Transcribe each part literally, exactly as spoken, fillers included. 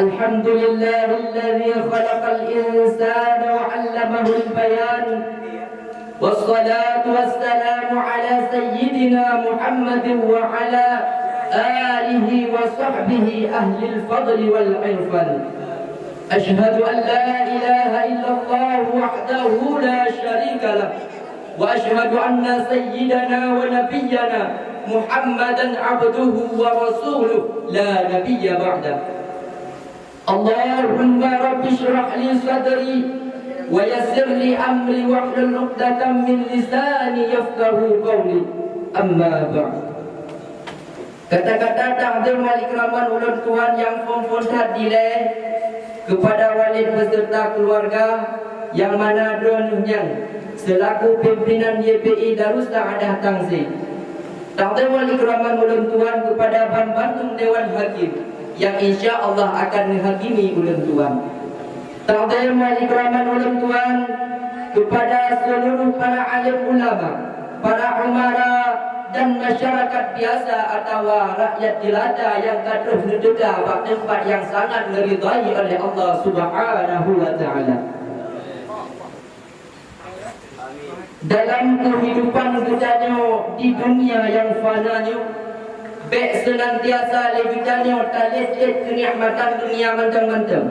الحمد لله الذي خلق الإنسان وعلمه البيان، والصلاة والسلام على سيدنا محمد وعلى آله وصحبه أهل الفضل والعرفان. أشهد أن لا إله إلا الله وحده لا شريك له، وأشهد أن سيدنا ونبينا محمدا عبده ورسوله لا نبي بعده. اللهم رب اشرح لي صدري ويسر لي أمري واحلل عقدة من لساني يفقهوا قولي. أما بعد. Kata-kata takzim wal ikraman ulôn tuan nyang phon-phon that dilée keupada Walid beserta keuluwarga nyang mana droeneuh nyan seulaku pimpinan Y P I Darussa'adah Tangse. Takzim wal ikraman ulôn tuan keupada banmandum dewan hakim nyang insya Allah akan neuhakimi ulôn tuan. Takzim wal ikraman ulôn tuan keupada seuluruh para alim ulama, para umara dan masyarakat biasa atawa rakyat jelata nyang ka troh neuteuka bak teumpat nyang sangat neuridai oleh Allah Subhanahu wa Ta'ala. Dalam keuhidupan geutanyoe di dunia nyang fana nyoe, bék seunantiasa lé geutanyoe talét-lét keunikmatan dunia mantong-mantong.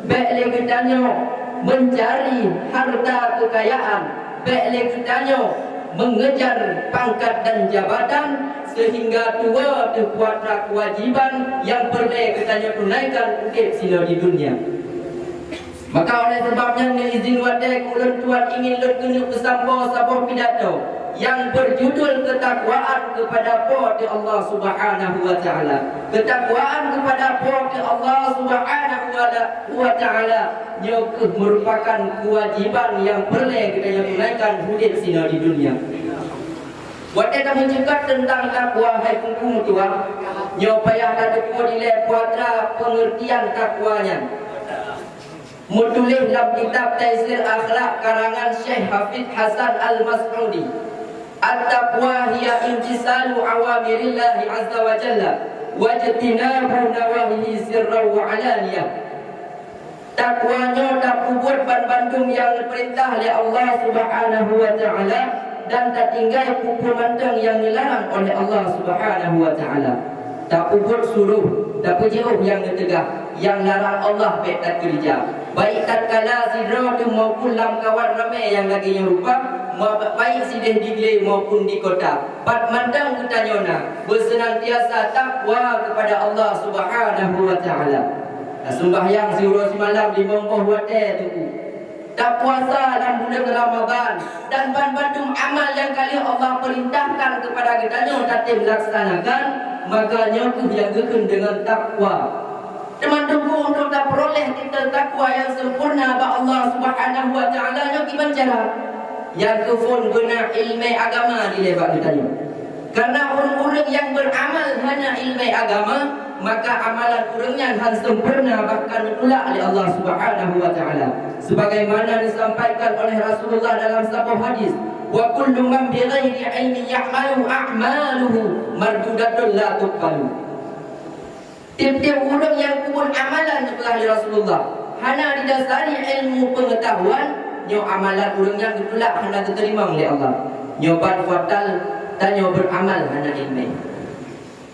Bék lé geutanyoe meuncari harta keukayaan, bék lé geutanyoe meungejar pangkat dan jabatan, seuhingga tuwoe teuh kuatra keuwajiban nyang peureulée geutanyoe tunaikan udeb sinoe di dunia. Maka oleh sabab nyan, neuizin watée keu ulôn tuan ingin lôn keuneuk peusampoe saboh pidato nyang beujudul Keutakwaan Keupada Po teu Allah Subhanahu wa Ta'ala. Keutakwaan keupada Po teu Allah Subhanahu wa Ta'ala nyoe kheueh meurupakan keuwajiban nyang peureulée geutanyoe tunaikan udeb sinoe di dunia. Watée tameuceukat teuntang takwa, hai Teungku meutuah, nyoe payah tateupeue dilée peue atra peungeurtian takwa nyan. Meutuléh lam kitab Taisir Akhlak karangan Syekh Hafid Hasan Al-Mas'udi, "At-taqwa hiya imtisalu awamirillahi azza wa jalla, wajtinabu nawahihi sirran wa alaniyah." Takwa nyoe tapeubuet banmandum nyang neupeurintah lé Allah Subhanahu wa Ta'ala dan tatinggai peue-peue mantong nyang neularang oleh Allah Subhanahu wa Ta'ala. Tapeubuet suroh, tapeujiôh nyang neuteugah, nyang larang Allah bék takeurija. Baik tatkala sidroe teuh maupun lamkawan ramé nyang lagée nyoe rupa, ma-, baik sideh di glé maupun di kota. Pat mantong geutanyoe na, beuseunantiasa takwa keupada Allah Subhanahu wa Ta'ala. Taseumayang siuroe simalam limong boh watée, Teungku. Tapuasa lam buleuen Ramadhan dan banmandum amal nyang ka lheueh Allah peurintahkan keupada geutanyoe tatem laksanakan, maka nyoe kheueh nyang geukheun deungon takwa. Teuma Teungku, untuk tapeuroléh titel takwa nyang sempurna bak Allah Subhanahu wa Ta'ala nyoe kiban cara? Nyang keuphon beuna ileumé agama dilée bak geutanyoe. Karena ureuëng-ureuëng nyang beuramal hana ileumé agama, maka amalan ureuëng nyan hán sempurna, bahkan neutulak lé Allah Subhanahu wa Ta'ala. Sebagaimana disampaikan oleh Rasulullah dalam saboh hadis, "Wa kullu man bighairi ilmin ya'malu a'maluhu mardudatun la tuqbalu." Tieb-tieb ureuëng nyang peubuet amalan, neupeugah lé Rasulullah, hana didasari ilmu peungeutahuan, nyoe amalan ureuëng nyan geutulak, hana geuteurimong lé Allah. Nyoe ban fatal tanyoe beuramal hana ileumé.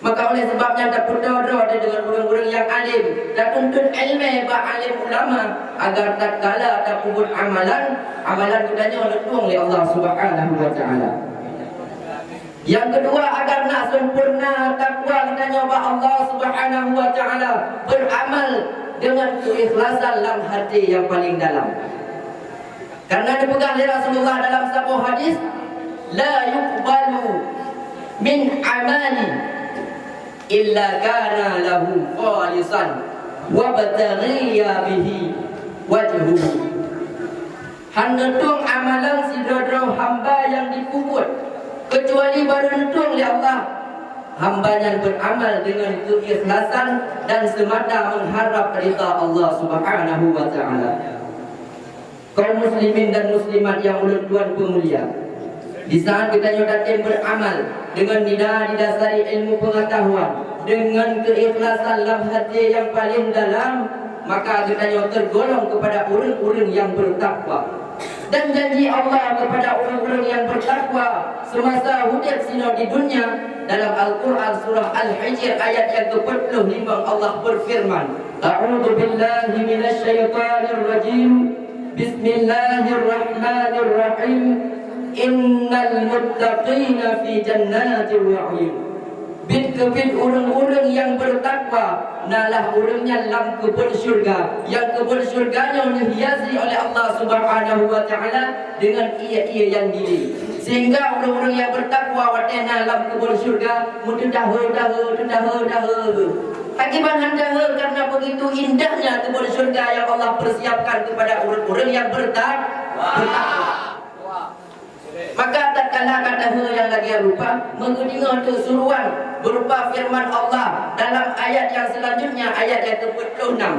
Maka oleh sabab nyan, tapeutoe droe deungon ureuëng-ureuëng nyang além, tatuntut ileumé bak além ulama, agar tatkala tapeubuet amalan, amalan geutanyoe neutueng lé Allah Subhanahu wa Ta'ala. Nyang keudua, agar na sempurna takwa geutanyoe bak Allah Subhanahu wa Ta'ala, beuramal deungon keuikhlasan lam hati nyang paleng dalam. Karena neupeugah lé Rasulullah dalam saboh hadis, "La yuqbalu min amali illa kana lahu khalisan wabtaghiya bihi wajhuhu." Hán neutueng amalan sidroe-droe hamba nyang jipeubuet, keucuali barô neutueng lé Allah. Hamba nyan beuramal deungon keuikhlasan dan seumata meuharab ridha Allah Subhanahu wa Ta'ala. Kaum muslimin dan muslimat nyang ulôn tuan peumulia, Di saat geutanyoe tatem beramal deungon dida-, didasari ilmu pengetahuan, deungon keikhlasan lam hati nyang paling dalam, maka geutanyoe tergolong kepada ureuëng-ureuëng nyang bertakwa. Dan janji Allah kepada ureuëng-ureuëng nyang bertakwa semasa udeb sinoe di dunia dalam Al-Quran surah Al-Hijr ayat nyang ke-empat puluh lima, Allah berfirman, "A'udzu billahi minasy syaithanir rajim. Bismillahirrahmanirrahim. Innal muttaqina fi jannatin wa 'uyun." Bit keubiet ureuëng-ureuëng nyang bertakwa, nalah ureuëng nyan lam keubon syurga. Nyang keubon syurga nyoe neuhiasi oleh Allah Subhanahu wa Ta'ala deungon ié-ié nyang gili. Sehingga ureuëng-ureuëng nyang bertakwa watée na lam keubon syurga, meuteudahe-dahe, teudahe-dahe. Akibat hana dahe karena begitu indahnya keubon syurga yang Allah persiapkan kepada ureuëng-ureuëng nyang bertak-, bertakwa. Maka tatkala ka dahe nyang lagée rupa, meugeudeungoe teuk suruan berupa firman Allah dalam ayat nyang selanjutnya, ayat nyang ke-empat puluh enam.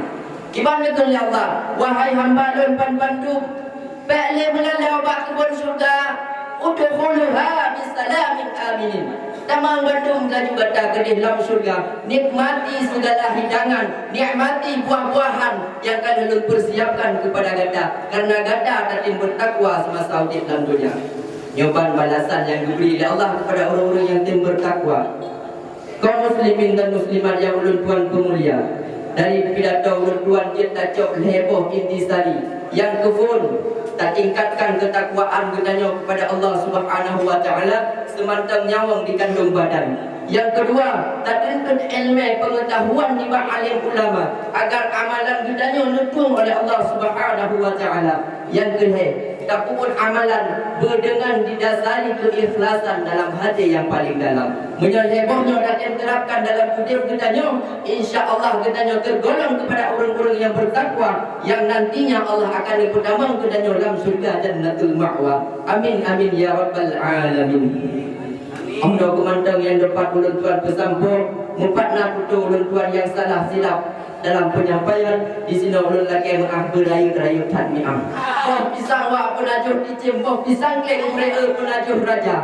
Kiban geukheun lé Allah, "Wahai hamba Lôn banmandum, bék lé meulalée ubak keubon syurga, udkhuluha bisalamin aminin." Tamong bandum laju gata keudeh lam syurga, nikmati segala hidangan, nikmati buah-buahan yang ka Lôn persiapkan kepada gata, karena gata tatem bertakwa semasa udeb lam dunia. Nyoe ban balasan yang geubri lé Allah kepada ureuëng-ureuëng yang tem bertakwa. Kaum muslimin dan muslimat yang ulôn tuan peumulia, dari pidato ulôn tuan jeuet tacok lhée boh intisari. Yang keupon, tatingkatkan ketakwaan geutanyoe kepada Allah Subhanahu wa Ta'ala seumantong nyawöng dikandong badan. Yang kedua, tatuntut ilmu pengetahuan nibak alim ulama agar amalan geutanyoe neutueng oleh Allah Subhanahu wa Ta'ala. Nyang keulhée, tapeubuet amalan beudeungon didasari keuikhlasan dalam hati nyang paleng dalam. Meunyoe lhée boh nyoe tatem terapkan dalam udeb geutanyoe, insya Allah geutanyoe tergolong keupada ureuëng-ureuëng nyang bertakwa, nyang nantinya Allah akan neupeutamong geutanyoe lam syurga Jannatul Ma'wa. Amin, amin, ya rabbal alamin. Óh noe keumantong nyang dapat ulôn tuan peusampoe, meupat na tutoe ulôn tuan nyang salah silap dalam penyampaian, disinoe ulôn lakée meuáh beurayeuk-rayeuk that miáh. Boh pisang wak peunajoh cicém, boh pisang gleng gurée peunajoh raja.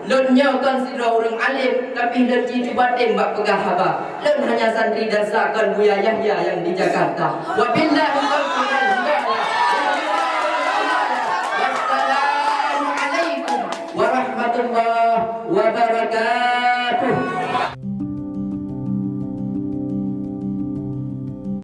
Lôn nyoe kon sidroe ureuëng além, tapi lôn jicuba tem bak peugah haba. Lôn hanya santri dan seukon Buya Yahya nyang di Jakarta. Wabillahi taufiq.